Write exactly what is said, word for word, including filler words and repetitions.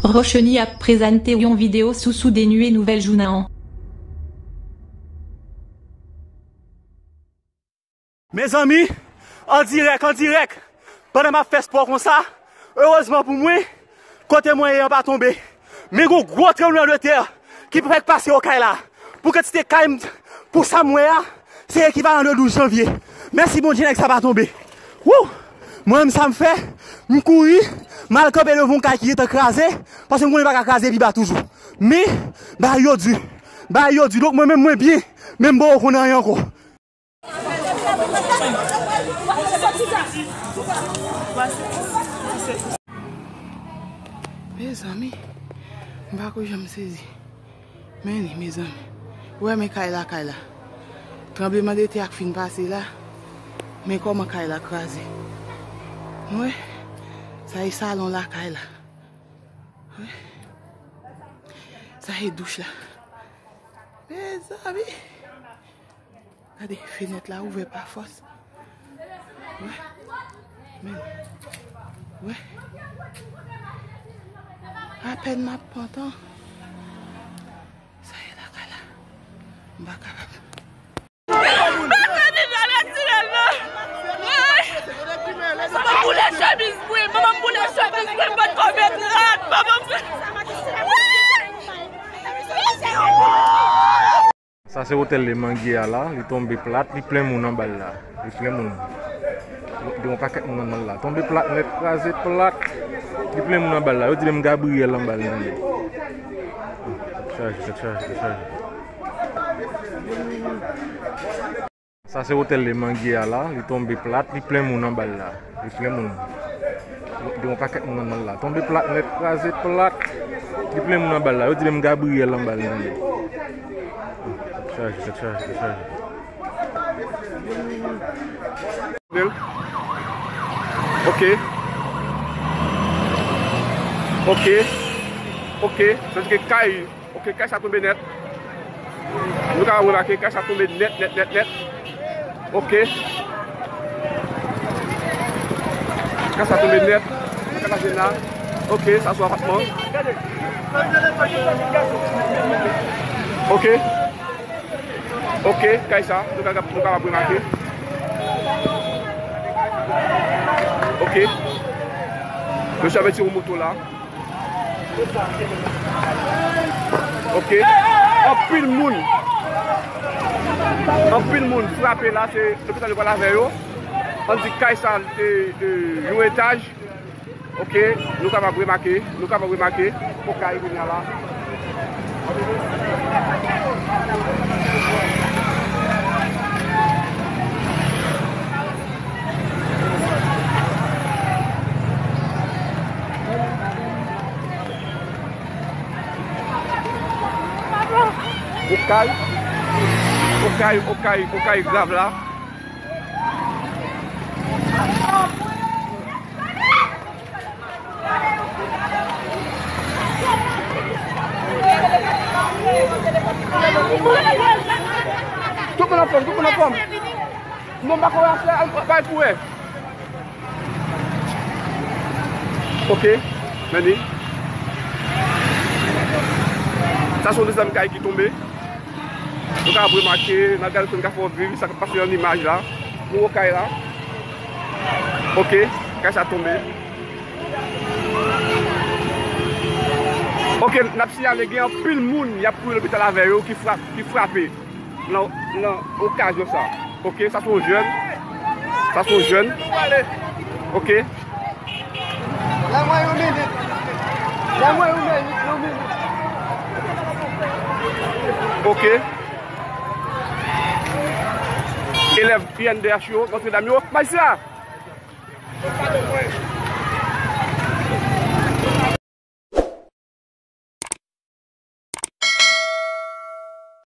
Rochenie ap prezante yon videyo sou sou de nwe nouvèl jounen an. Mezanmi, an dirèk, an dirèk, pandan m ap fè spò konsa, erezman pou mwen, kote mwen ye an pa tonbe. Men gon gwo tranblemanntè ki fèk pase Okay la. Pou kantite kay m, pou sa m wè a, se ekivalan de douz janvye. Mèsi Bondye, nèg sa pa tonbe. Wou! Mwen menm sa m fè, m kouri, m al kanpe devan yon kay ki gentan kraze, paske m konnen li pa ka kraze pi ba toujou. Men, bagay yo di, bagay yo di, donk mwen menm mwen byen, men m poko konn anyen ankò. Mezanmi, m pa ko janm sezi. Men li, mezanmi. Ou wè, men kay la, kay la. Tranblemanntè a k fin pase la. Men kòman kay la kraze. Ou wè, sa e salon lakay la. Ou wè, sa e douch la. Mezanmi. Gade, fenèt la ouvè pa fòs. Wè. Men. Wè. Apèn m ap pantan. Sa e lakay la. M pa kapab. Manman m boule chemiz mwen, manman m boule chemiz mwen, m pa t ko met rad, manman m. Sa se otèl Le Manguier a la, li tonbe plat, li plen moun anba l la. Li plen moun. Gen yon pakèt moun anndan l la. Tonbe plat nèt, kraze plat. Li plen moun anba l la. Yo di menm Gabriyèl anba l, tande. Tèt chaje, tèt chaje, tèt chaje. Sa se otèl Le Manguier a la, li tonbe plat, li plen moun anba l la. Li plen moun. Gen yon pakèt moun anndan l la. Tonbe plat nèt, kraze plat. Li plen moun anba l la. Yo di menm Gabriyèl anba l, tande. Tèt chaje, tèt chaje, tèt chaje. Ok. Ok. Ok. Sa vle di ke kay Ok, kay sa tonbe nèt. Nou ka remake, kay sa tonbe nèt, nèt, nèt, nèt. Ok. Kay sa tonbe nèt. Nan Katazena. Ok, sa sou apatman. Ok. Ok, kay sa, nou ka, nou kapab remake. Ok. Mesye ap retire yon moto la. Ok. Anpil moun. Anpil moun frape la, se lopital yo pral avè yo. Ann di kay sa, e, e, yon etaj. Ok, nou kapab remake, nou kapab remake. Pou kay kounye a la. Okay, okay, okay, okay grav la. Tout moun anfòm, tout moun anfòm. Non, m pa konn afè, al bay pou wè. Ok, men li. Sa se yon dezyèm kay ki tonbe. Nou ka remake, n ap gade, nou ka fè w viv sa k ap pase an imaj la. Nou wè kay la. Ok, kay sa tonbe. Ok, n ap siyale gen anpil moun y ap kouri lopital avè yo ki frap-, ki frape nan, nan okazyon sa. Ok, sa se yon jèn. Sa se yon jèn. Ok. Ban mwen yon minit. Ban mwen yon minit, yon minit. Ok. Elèv I N D H yo, matyè dam yo. Majistra!